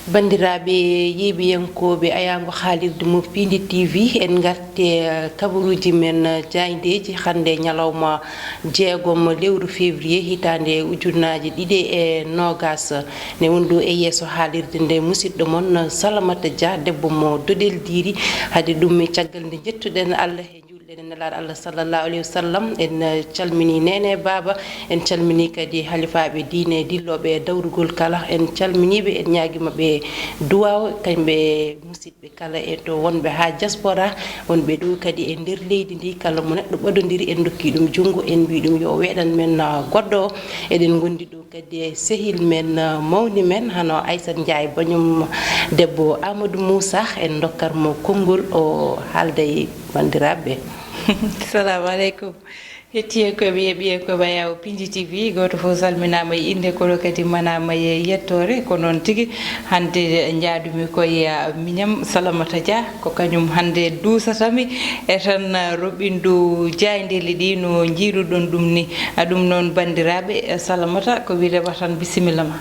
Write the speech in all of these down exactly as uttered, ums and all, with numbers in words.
Banndiraaɓe yeeɓiyankooɓe ayaango haalirde mo Piindi T V, en ngarte kabaruuji men jaayndeeji hannde ñalawma jeegom lewru février hitaande ujunnaaje ɗiɗi e noogaas. Ne wondu e yeeso haalirde nde musidɗo mon Salamata Dia, debbo mo Doɗel Diiri. Hade ɗum, e caggal nde njettuɗen Allah he juulɗen e Nelaaɗo Allah sallallahu alayhi wa sallam, en calmini neene baaba, en calmini kadi halifaaɓe diine dillooɓe e dawrugol kala, en calminiiɓe, en ñaagima ɓe duwaaw, kamɓe musidɓe kala e to wonɓe haa diaspora, wonɓe ɗo kadi e nder leydi ndi, kala mo neɗɗo ɓadondiri, en dokki ɗum junngo, en mbi ɗum yo weɗan men, ah, goɗɗo o. Eɗen ngondi ɗo kadi e sehil men, ah, mawni men, hano Aissata Ndiaye, bañum debbo Amadou Moussa, en dokkar mo konngol, o haalda e banndiraaɓe. Salamu aleykum. Hettiyankoɓe e ɓiyankoɓe Ayaw Pinji T V, gooto fof salminaama e innde, kono kadi manaama e yettoore. Ko noon tigi, hannde njaadumi ko e, ah, miñam Salamata Dia, ko kañum hannde duusatami e tan, ah, roɓindu jaayndeeli ɗi no njiiruɗon ɗum ni. Ah, ɗum noon, banndiraaɓe, eh, Salamata, ko wiyde ma tan, bisimilla ma.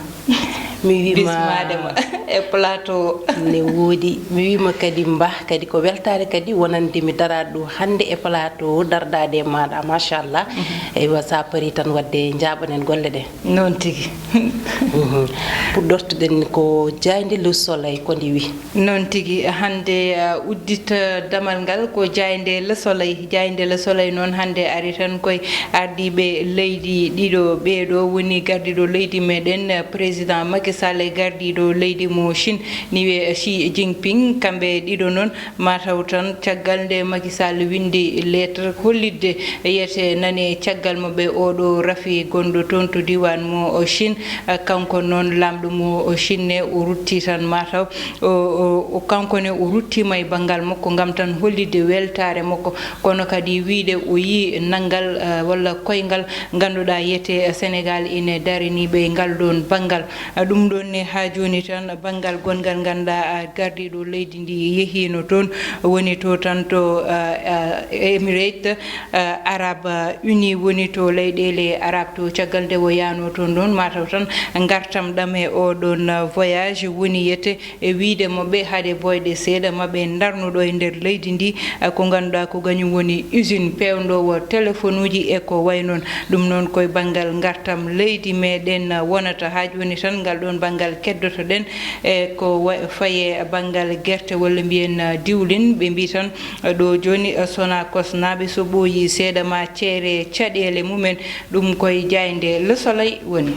Mi wiima bismaade ma e plateau. Ne woodi. Mi wiima kadi mbah, kadi ko weltaare kadi wonande mi daraade ɗo hannde e plateau, dardaade e maaɗa, machallah. Mhm. Eywa, sa pari tan wadde njaaɓanen golle ɗe. Noon tigi. Mhm. Puɗɗortoɗen ko jaaynde Le Soleil, ko ndi wi? Noon tigi, hannde, uh, uddita damal ngal ko jaaynde Le Soleil. Jaaynde Le Soleil noon hannde ari tan koye ardiiɓe leydi ɗiɗo. Ɓeeɗo woni gardiiɗo leydi meɗen, uh, président Macky Sall, e gardiiɗo leydi mo Chine, ni wiyee Xi Jinping. Kamɓe ɗiɗo noon, mataw tan caggal nde Macky Sall winndi lettre hollitde yete nane caggal maɓɓe oɗo rafi gonɗo toon to diiwaan mo Chine. Uh, kanko noon, laamɗo mo Chine ne, o rutti tan mataw o, o, o, kanko ne o ruttiima e banngal makko ngam tan hollitde weltaare makko, kono kadi wiyde o yii nanngal, eh, walla koyngal ngannduɗaa yiyetee Senegaal ine daranii ɓe e ngal ɗoon banngal. Eh, ɗum ɗoon ne, haa jooni tan, banngal gonngal ngannduɗaa, eh, gardiiɗo leydi ndi yehiino toon, woni to tan to, eh, eh, Emirates, eh, Arab Uni, woni to leyɗeele Arab to, caggal nde o yahnoo toon ɗoon, mataw tan ngartam ɗam e oo ɗoon, eh, voyage woni yete e wiyde maɓɓe hade boyɗe seeɗa maɓɓe ndarnuɗo e nder leydi ndi, eh, ko ngannduɗaa ko kañum woni usine peewnoowo téléphone uji e ko wayi noon. Ɗum noon koye banngal ngartam leydi meɗen, eh, wonata. Haa jooni tan ngal ɗoon banngal keddotoɗen, e ko wa-, faye banngal gerte walla mbiyen, eh, diwlin. Ɓe mbii tan, eh, ɗo jooni, eh, Sonacosnaaɓe so ɓooyii seeɗa ma ceere caɗeele mumen. Ɗum koye jaaynde Le Soleil woni.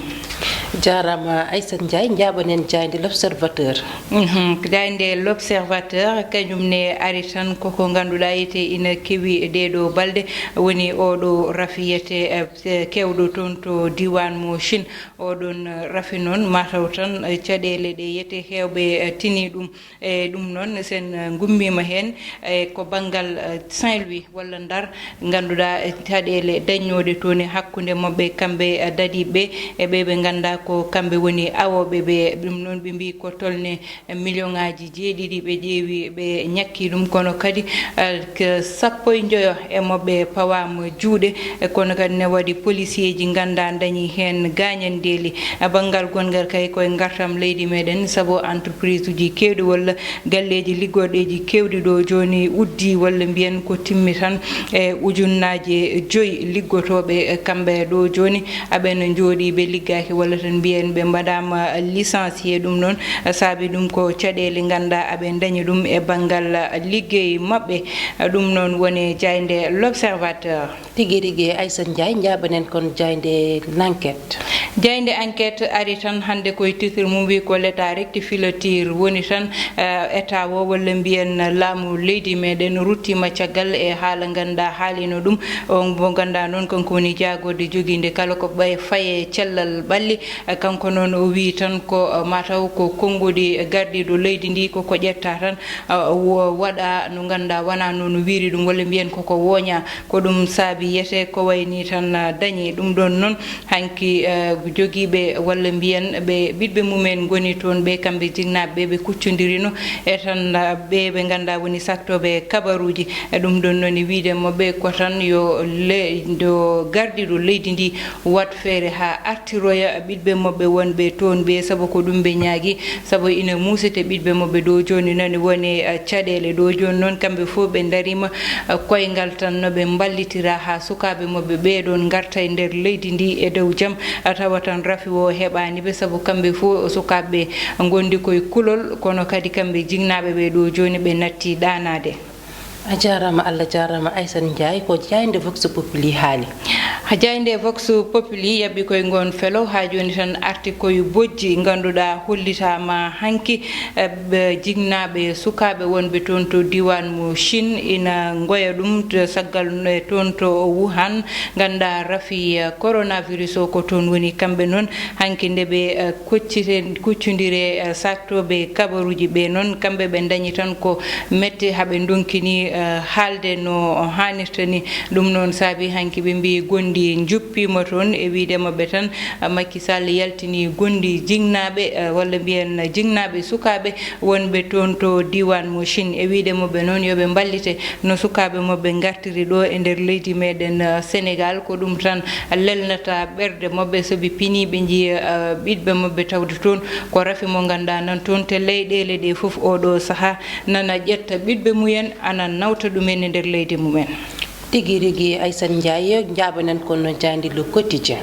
Jaaraama Aissata Ndiaye, njaaɓanen jaaynde L'Observateur. Mhm. Jaaynde L'Observateur, kañum ne ari tan koko ngannduɗaa yete ina kewi ɗeeɗo balɗe, woni oɗo rafi yete, eh, keewɗo toon to diiwaan mo Chine. Oɗon, eh, rafi noon, mataw tan, eh, caɗeele ɗe yete heewɓe, eh, tini ɗum. E ɗum noon, sen, eh, ngummiima heen, e ko banngal, eh, Saint-Louis walla Ndar, ngannduɗaa, eh, caɗeele dañnooɗe toon e hakkunde maɓɓe, kamɓe, eh, dadiiɓe, e ɓe ɓe ngannduɗaa ko kamɓe woni awooɓe ɓe. Ɗum noon, ɓe mbii ko tolni, eh, million ŋaaji jeeɗiɗi ɓe ƴeewi, ɓe ñakki ɗum, kono kadi, eh, ko sappo e njoyo e maɓɓe pawaama juuɗe, e kono kadi ne waɗi policier ji ngannduɗaa dañi heen gaañandeeli. E banngal gonngal kay koye ngartam leydi meɗen, sabu entreprise uji keewɗi walla galleeji liggorɗeeji keewɗi ɗo jooni uddi walla mbiyen ko timmi tan e ujunnaaje joyi liggotooɓe kamɓe ɗo jooni, aɓe no njooɗi ɓe liggaaki walla tan mbiyen ɓe mbaɗaama licencié. Ɗum noon saabi ɗum ko caɗeele ngannduɗaa aɓe dañi ɗum e banngal liggey maɓɓe. Ɗum noon woni jaaynde L'Observateur. Tigi rigi, Aissata Ndiaye, njaaɓanen kon jaaynde L'Enquête. Jaaynde Enquête ari tan hannde koye titre mum wi ko l'État rectifie le tir, woni tan, eh, État o walla mbiyen laamu leydi meɗen ruttiima caggal e haala ngannduɗaa haalino ɗum. O mo ngannduɗaa noon kanko woni jaagorde jogiinde kala ko ɓay faye cellal ɓalli. Eh, kanko noon o wii tan ko, eh, mataw ko konnguɗi gardiiɗo leydi ndi koko ƴetta tan, eh, wo-, waɗa no ngannduɗaa wonaa noon o wiiri ɗum walla mbiyen koko wooña. Ko ɗum saabi yete ko wayi ni tan, ah, dañi. Ɗum ɗoon noon, hanki, eh, jogiiɓe walla mbiyen ɓe ɓiɗɓe mumen ngoni toon, ɓe kamɓe jinnaaɓe ɓe, ɓe kuccondirino e tan, ah, ɓe ɓe ngannduɗaa woni sattooɓe kabaruuji. E ɗum ɗoon noon e wiyde maɓɓe ko tan yo le-, do gardiiɗo leydi ndi waɗ feere haa artiroya ɓiɗɓe ɓe maɓɓe wonɓe toon ɓe, sabu ko ɗum ɓe ñaagi, sabu ina muusete ɓiɗɓe maɓɓe ɗo jooni nani woni, eh, caɗeele. Ɗo jooni noon kamɓe fof ɓe ndariima, eh, koyngal tan no ɓe mballitira haa sukaaɓe maɓɓe ɓee ɗoon ngarta e nder leydi ndi e dow jam, eh, tawa tan rafi o heɓaani ɓe, sabu kamɓe fof sukaaɓe ɓe ngondi koye kulol, kono kadi kamɓe jinnaaɓe ɓe ɗo jooni ɓe natti ɗaanaade. A jaaraama, Allah jaaraama. Aysata Njaay, ko jaaynde Vox Populi haali. Ha jaaynde Vox Populi yaɓɓi koye ngoon felo, haa jooni tan arti koye bojji ngannduɗaa hollitaama hanki, eh, ɓe jinnaaɓe sukaaɓe wonɓe toon to diiwaan mo Chine ina ngoya ɗum to saggal no e toon to Wuhan, ngannduɗaa rafi, eh, coronavirus o ko toon woni. Kamɓe noon hanki nde ɓe, eh, koccite-, kuccondire, eh, saaktooɓe kabaruuji ɓe noon, kamɓe ɓe ndañi tan ko mette haa ɓe ndonkini, eh, haalde no haanirta ni. Ɗum noon saabi hanki ɓe mbiyi gonɗi njuppiima toon e wiyde maɓɓe tan, eh, Macky Sall yaltini gonɗi jinnaaɓe, eh, walla mbiyen jinnaaɓe sukaaɓe wonɓe toon to diiwaan mo Chine. E wiyde maɓɓe noon yo ɓe mballite no sukaaɓe maɓɓe ngartiri ɗo e nder leydi meɗen, eh, Sénégal. Ko ɗum tan lelnata ɓerɗe maɓɓe, sabi pini ɓe njiya, eh, ɓiɗɓe maɓɓe tawde toon ko rafi mo ngannduɗaa nan toon, te leyɗeele ɗe fof oɗo sahaa nana ƴetta ɓiɗɓe mumen, ana nawta ɗumen e nder leydi mumen. Tigi rigi, Aysata Njaay, njaabanen ko no jaaynde Le Quotidien.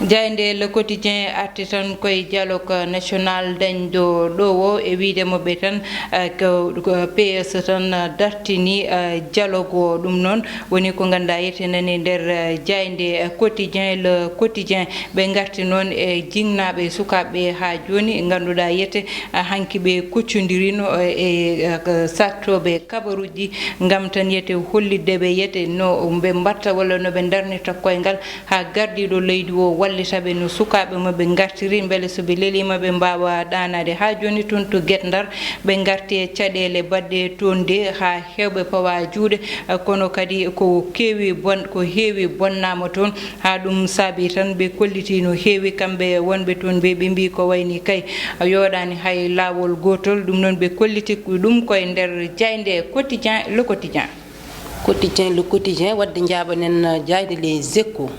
Jaaynde Le Quotidien arti tan koye dialogue national dañɗo ɗo o, e wiyde maɓɓe tan, eh, ko, ko P S tan dartini, eh, dialogue o. Ɗum noon woni ko ngannduɗaa yete nani nder, eh, jaaynde, eh, Quotidien, Le Quotidien. Ɓe ngarti noon e jinnaaɓe sukaaɓe haa jooni, ngannduɗaa yete, eh, hanki ɓe kuccondirino, eh, e, eh, ko saaktooɓe kabaruuji ngam tan yete hollitde ɓe yete no ɓe mbatta walla no ɓe ndarnirta koyngal haa gardiiɗo leydi o wallita ɓe no sukaaɓe maɓɓe ngartiri, mbele so ɓe leliima ɓe mbaawa ɗaanaade. Haa jooni toon to Guet Ndar ɓe ngarti e caɗeele baɗɗe toon de haa heewɓe pawa juuɗe, eh, kono kadi ko keewi bon-, ko heewi bonnaama toon, haa ɗum saabi tan ɓe kolliti no heewi kamɓe wonɓe toon ɓe, ɓe mbii ko wayni kay yooɗaani hay laawol gootol. Ɗum noon ɓe kolliti ɗum koye nder jaaynde Quotidien, Le Quotidien. Quotidien, Le Quotidien, waɗde njaaɓanen, uh, jaaynde Les Échos.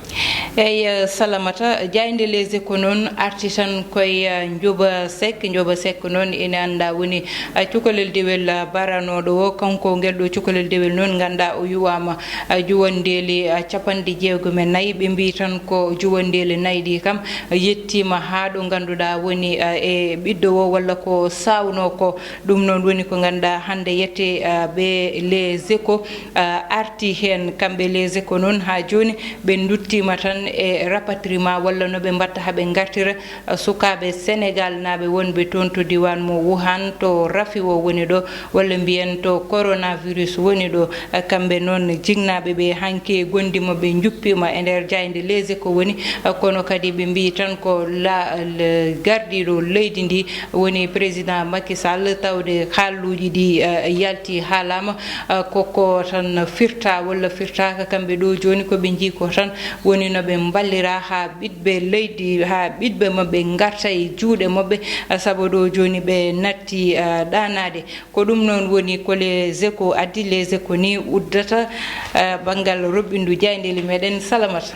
Eyi, uh, Salamata, jaaynde Les Échos noon arti tan koye, uh, Njoba Seck. Njoba Seck noon ene anndaa woni, uh, cukalel dewel, uh, baranooɗo o. Kanko ngel ɗo cukalel dewel noon ngannduɗaa o yuwaama, uh, juwanndeeli, uh, capanɗe jeegom e nayi. Ɓe mbii tan ko juwanndeeli nayi ɗi kam yettiima haa ɗo ngannduɗaa woni, uh, e ɓiɗɗo o walla ko saawnoo ko. Ɗum noon woni ko ngannduɗaa hannde yette, ah, ɓe Les Échos, ah, arti heen. Kamɓe Les Échos noon haa jooni ɓe nduttiima tan e rapatriement walla no ɓe mbatta haa ɓe ngartira, ah, sukaaɓe Senegal naaɓe wonɓe toon to diiwaan mo Wuhan to rafi o woni ɗo walla mbiyen to coronavirus woni ɗo. Ah, kamɓe noon jinnaaɓe ɓe hanki gonɗi maɓɓe njuppiima e nder jaaynde Les Échos woni, ah, kono kadi ɓe mbii tan ko la, le, gardiiɗo leydi ndi woni président Macky Sall, tawde haalluuji ɗi, eh, yalti haalaama, eh, koko tan firta walla firtaaka, kamɓe ɗo jooni ko ɓe njii ko tan woni no ɓe mballira haa ɓiɗɓe leydi, haa ɓiɗɓe maɓɓe ngarta e juuɗe maɓɓe, eh, sabu ɗo jooni ɓe natti, eh, ɗaanaade. Ko ɗum noon woni ko Les Échos addi. Les Échos ni uddata, eh, banngal roɓɓindu jaayndeeli meɗen Salamata.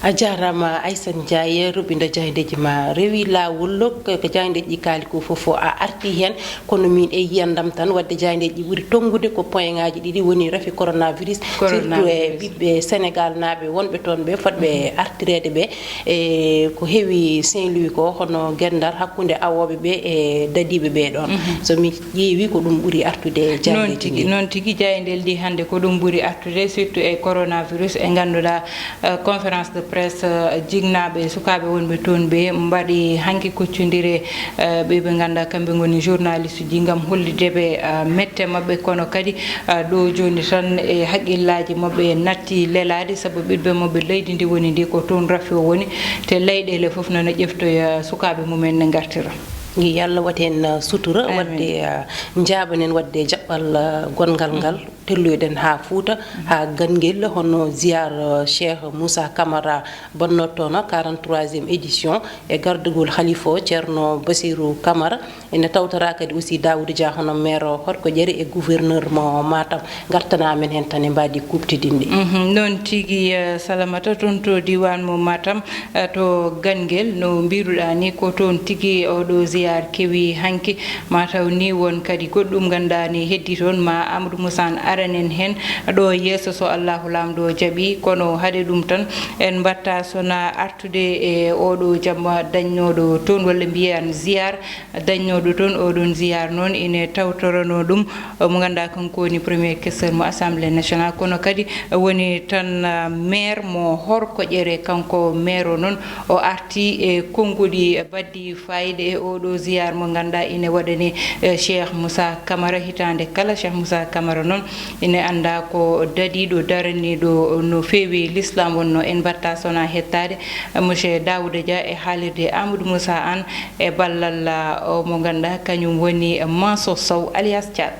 A jaaraama Aysata Njaay, roɓɓindo jaayndeeji ma rewi laawol, ko, ko jaayndeeji ɗi kaali ko fof a arti heen, kono min e yiyandam tan, waɗde jaayndeeji ɗi ɓuri tonngude ko point ŋaaji ɗiɗi woni rafi coronavirus, surtout e ɓiɓɓe Senegal naaɓe wonɓe toon ɓe, fotɓe artireede ɓe, e ko heewi Saint-Louis ko, hono Guet Ndar, hakkunde awooɓe ɓe e dadiiɓe ɓe ɗoon. Mhm. So mi ƴeewi ko ɗum ɓuri artude e jaayndeeji ɗi. Noon tigi, noon tigi, jaayndeeji ɗi hannde ko ɗum ɓuri artude, surtout e coronavirus, e ngannduɗaa, eh, conférence de presse, eh, jinnaaɓe sukaaɓe wonɓe toon ɓe mbaɗi hanki kuccondire, eh, ɓe ɓe ngannduɗaa kamɓe ngoni journaliste ji ngam hollitde ɓe, eh, mette maɓɓe, kono kadi, eh, ɗo jooni tan e haqqillaaji maɓɓe natti lelaade, sabu ɓiɗɓe maɓɓe leydi ndi woni ndi ko toon rafi o woni, te leyɗeele fof nana ƴeftoya sukaaɓe mumen ne ngartira. Yo Allah waɗ heen, uh, sutura, amin, waɗde, uh, njaaɓanen waɗde jaɓɓal, uh, gonngal ngal, mm, telloyɗen haa Fuuta, mm, haa Ganngel, hono ziyaar, uh, Cheikh Moussa Camara bonnotoono, quarante-troisième édition, e gardagol Khalifa o, Ceerno Basirou Camara. Ene tawtoraa kadi aussi Daouda Dia, hono maire o Horkoƴere e gouverneur mo Matam. Ngartana amen heen tan e mbaadi kuuɓtidinɗi. Mhm, noon tigi, eh, Salamata, toon to diiwaan mo Matam, eh, to Ganngel, no mbiiruɗaa ni, ko toon tigi oɗo ziyaar kewi hanki. Ma taw ni won kadi goɗɗum nganndaa ni heddi toon, ma Amadou Moussa Anne aranen heen ɗo yeeso so Allahu Laamɗo jaɓi. Kono hade ɗum tan, en mbaɗta sona artude e oɗo jamma dañnooɗo toon, walla mbiyen ziyaar dañnooɗo toon. Oɗon ziyaar noon ine tawtoranoo ɗum, eh, mo ngannduɗaa kanko woni premier questeur mo Assemblée nationale, kono kadi woni tan, ah, maire mo Horkoƴere. Kanko maire o noon, o arti e konnguɗi baɗɗi fayida e oɗo ziyaar mo ngannduɗaa ine waɗani, eh, Cheikh Moussa Camara hitaande kala. Cheikh Moussa Camara noon ine anndaa ko dadiiɗo, daraniiɗo no feewi l'islam wonnoo. En mbaɗta sona hettaade, eh, monsieur Daouda Dia e haalirde Amadou Moussa Anne e ballal, ah, o mo ngannduɗaa kañum woni Mansour Sow alias Thiat.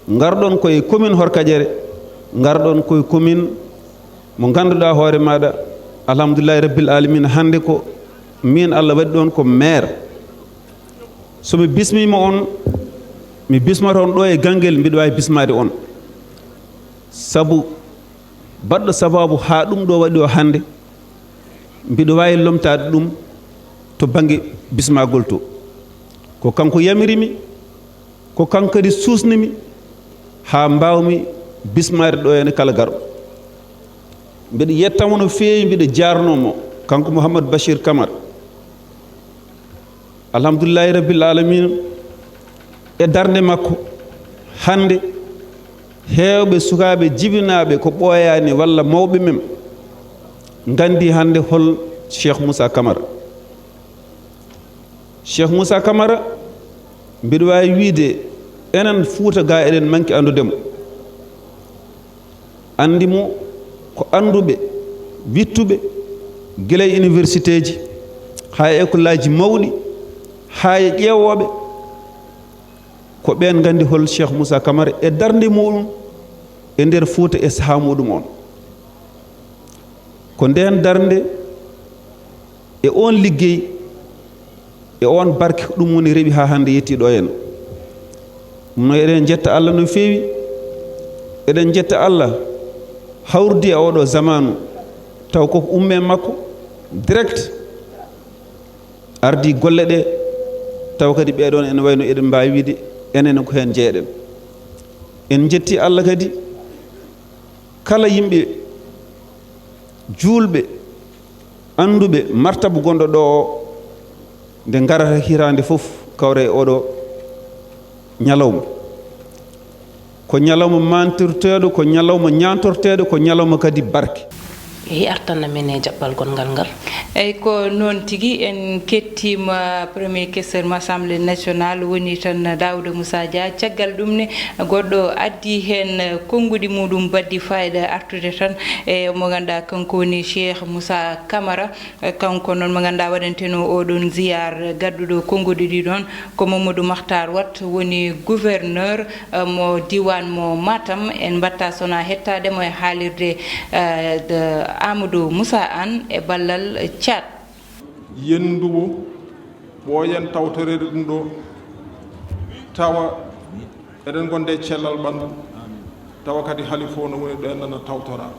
Ngarɗon ko e commune Horkaƴere, ngarɗon ko e commune mo ngannduɗaa hoore maaɗa, alhamdulillahi rabbil alamina, hannde ko miin Allah waɗi ɗoon ko maire. So mi bismiima on, mi bismata on ɗo e Ganngel, mbiɗo waawi bismaade on. Sabu baɗɗo sabaabu haa ɗum ɗo waɗi o hannde, mbiɗo waawi lomtaade ɗum to bannge bismagol to. Ko kanko yamiri mi, ko kanko kadi suusni mi haa mbaawmi bismaade ɗo heen kala garɗo. Mbiɗo yettamo no feewi, mbiɗo jaarnoo mo, kanko Mouhamadou Bachir Camara. Alhamdulillahi rabbil alamina, e darnde makko, hannde heewɓe sukaaɓe jibinaaɓe ko ɓooyaani walla mawɓe men nganndi hannde hol Cheikh Moussa Camara. Cheikh Moussa Camara, mbiɗo waawi wiyde enen Fuuta ga eɗen manki anndude mo. Anndi mo ko annduɓe, wiɗtuɓe, gila e universitéji, haa e écoleaji mawɗi, haa e ƴeewooɓe. Ko ɓeen nganndi hol Cheikh Moussa Camara e darnde muɗum e nder Fuuta e sahaa muɗum on. Ko ndeen darnde e oon liggey e oon barke, ɗum woni rewi haa hannde yettii ɗo en. Ɗum noon, eɗen njetta Allah no feewi, eɗen njetta Allah hawrdi e oɗo zamaanu, taw ko umme makko direct ardi golle ɗe, taw kadi ɓeɗon ene wayno eɗen mbaawi wiide enen ko heen njeyeɗen. En njetti Allah kadi kala yimɓe juulɓe, annduɓe martabu gonɗo ɗo o, nde ngarata hitaande fof kawra e oɗo ñalawma. Ko ñalawma mantirteeɗo, ko ñalawma ñaantorteeɗo, ko ñalawma kadi barke. Eyi, artan amen e jaɓɓal gonngal ngal. Eyi, ko noon tigi, en kettiima Premier Questeur mo Assemblée Nationale, woni tan Daouda Moussa Dia. Caggal ɗum ne, goɗɗo addi heen konnguɗi muɗum baɗɗi fayida artude tan e mo ngannduɗaa kanko woni Cheikh Moussa Camara. Kanko noon mo ngannduɗaa waɗanteno oɗon ziyaar, gadduɗo konnguɗi ɗi ɗoon ko Mamadou Makhtar Watt, woni gouverneur, eh, mo diiwaan mo Matam. En mbaɗta sona hettaade mo e haalirde, eh, de Amadou Moussa Anne e ballal Thiat. Yennduwo, ɓooyen tawtoreede ɗum ɗo, tawa eɗen ngonde e cellal ɓanndu, tawa kadi halifa o no woni ɗo en nana tawtora.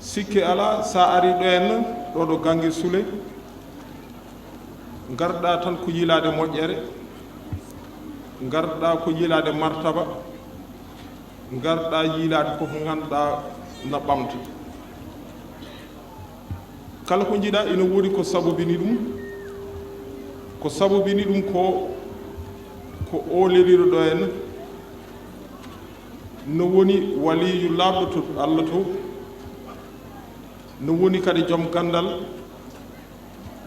Sikke alaa, so a arii ɗo en, ɗo ɗo Ganngel Soulé, ngarɗaa tan ko yiilaade moƴƴere, ngarɗaa ko yiilaade martaba, ngarɗaa yiilaade ko ko ngannduɗaa na ɓamta. Kala ko njiɗaa ina woodi ko sabobini ɗum, ko sabobini ɗum ko, ko o leliiɗo ɗo en, no woni waliyu laaɓɗo to Allah to, no woni kadi joom ganndal,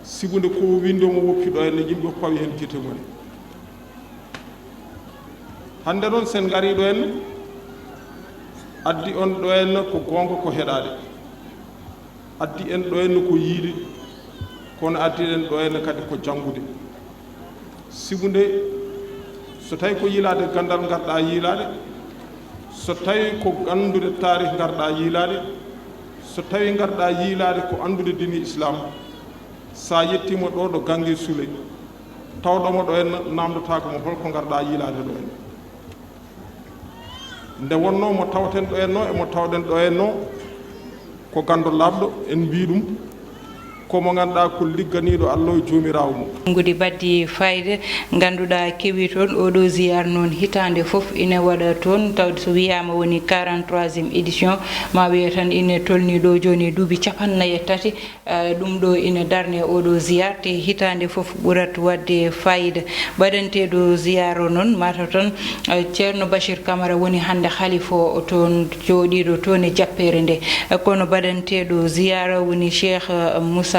sibu nde ko o winndoo mo woppi ɗo en, yimɓe pawi heen gite mum en. Hannde noon, so en ngarii ɗo en, addi on ɗo en ko goonga ko heɗaade, addi en ɗo en ko yiide, Kono addiɗen ɗo henne kadi ko janngude. Sibu nde, so tawi ko yiilaade ganndal ngarɗaa yiilaade, so tawi ko anndude taarih ngarɗaa yiilaade, so tawi ngarɗaa yiilaade ko anndude diine Islam, so a yettiima ɗo ɗo Gange Sule, tawɗo mo ɗo henne, naamndotaako mo holko ngarɗaa yiilaade ɗo henne. Nde wonnoo mo tawten ɗo henne, e mo tawɗen ɗo henne, ko ganndo laaɓɗo, en mbii ɗum, ko mo ngannduɗaa ko ligganiiɗo Allah e Joomiraawo mum. Ngudi baddi fayde, ngannduɗaa kewi toon oɗo ziyaar noon hitaande fof ina waɗa toon, tawde so wiyaama woni quarante-troisième édition, ma wiye tan ina tolnii ɗo jooni e duuɓi cappannayi e tati, eh, ɗum ɗo ina darne oɗo ziyaar, te hitaande fof ɓurat waɗde fayida. Baɗanteeɗo ziyaar o noon, mataw tan, eh, Ceerno Bachir Camara woni hannde halifa o toon, jooɗiiɗo toon e jappeere nde. Eh, kono baɗanteeɗo ziyaara woni Cheikh, eh, Moussa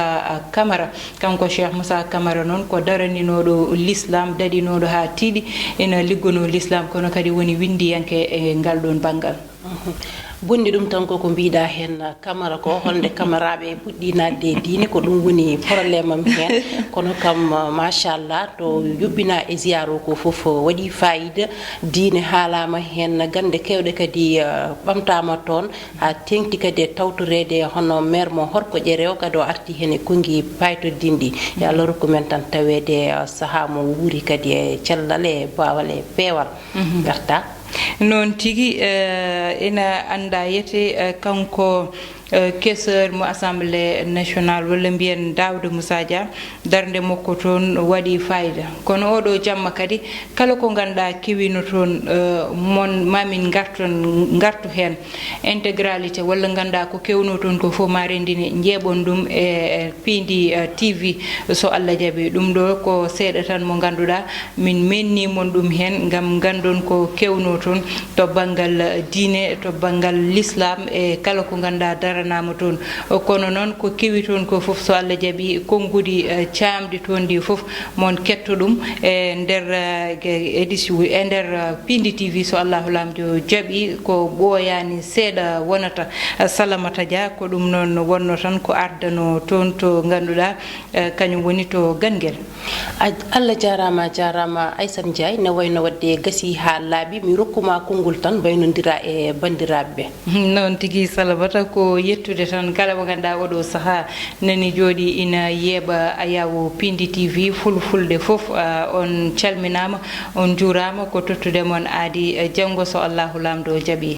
Camara. Kanko Cheikh Moussa Camara noon ko daraninooɗo l'islam, daɗinooɗo haa tiiɗi, ina liggonoo l'islam, kono kadi woni winndiyanke e ngal ɗoon banngal. Mhm. Bonni ɗum tan koko mbiɗa heen, Camara ko holnde Camaraaɓe puɗɗi naatde e diine, ko ɗum woni problème am heen. Kono kam, machallah, to yuɓɓina e ziyaar o ko fof waɗi fayida. Diine haalaama heen, gannde keewɗe kadi, eh, ɓamtaama toon, haa teeŋti kadi e tawtoreede hono meer mo Horko Ƴerew kadi o arti heen e konngi paytodinɗi. Yo Allah rokku men tan taweede, eh, sahaa mo wuuri kadi e cellal e baawal e peewal. Mhm. Garta. Noon tigi, eh, ina anndaa yete, eh, kanko, eh, keseur mo Assemblée nationale, walla mbiyen Daouda Moussa Dia, darnde makko toon waɗi fayida. Kono oɗo jamma kadi, kala ko ngannduɗaa kewino toon, eh, mon, ma min ngarton, ngartu heen intégralité, walla ngannduɗaa ko kewno toon ko fof, ma renndine, njeeɓon ɗum e, e Piindi, eh, T V, so Allah jaɓi. Ɗum ɗo ko seeɗa tan mo ngannduɗaa, min menni mon ɗum heen, ngam nganndon ko kewno toon to banngal diine, to banngal l'islam, e kala ko ngannduɗaa daranaama toon. Kono noon ko kewi toon ko fof, so Allah jaɓi, konngudi, eh, caamdi toon ndi fof, mon ketto ɗum e nder, eh, ge-, édition, e nder, eh, Piindi T V, so Allahu Laamɗo jaɓi, ko ɓooyaani seeɗa wonata. Eh, Salamata Dia, ko ɗum noon wonno tan ko ardano toon to ngannduɗaa, eh, kañum woni to Ganngel. A-, Allah jaaraama, a jaaraama Aissata Ndiaye, ne wayno waɗde gasi haa laaɓi, mi rokkuma konngol tan mbaynondira e banndiraaɓe ɓe. Noon tigi, Salamata, ko yettude tan kala mo ngannduɗaa oɗo sahaa nani jooɗi ina yeeɓa ayaawo Piindi T V, fulfulde fof, ah, on calminaama, on njuuraama, ko tottude mon aadi, eh, janngo so Allahu Laamɗo jaɓi.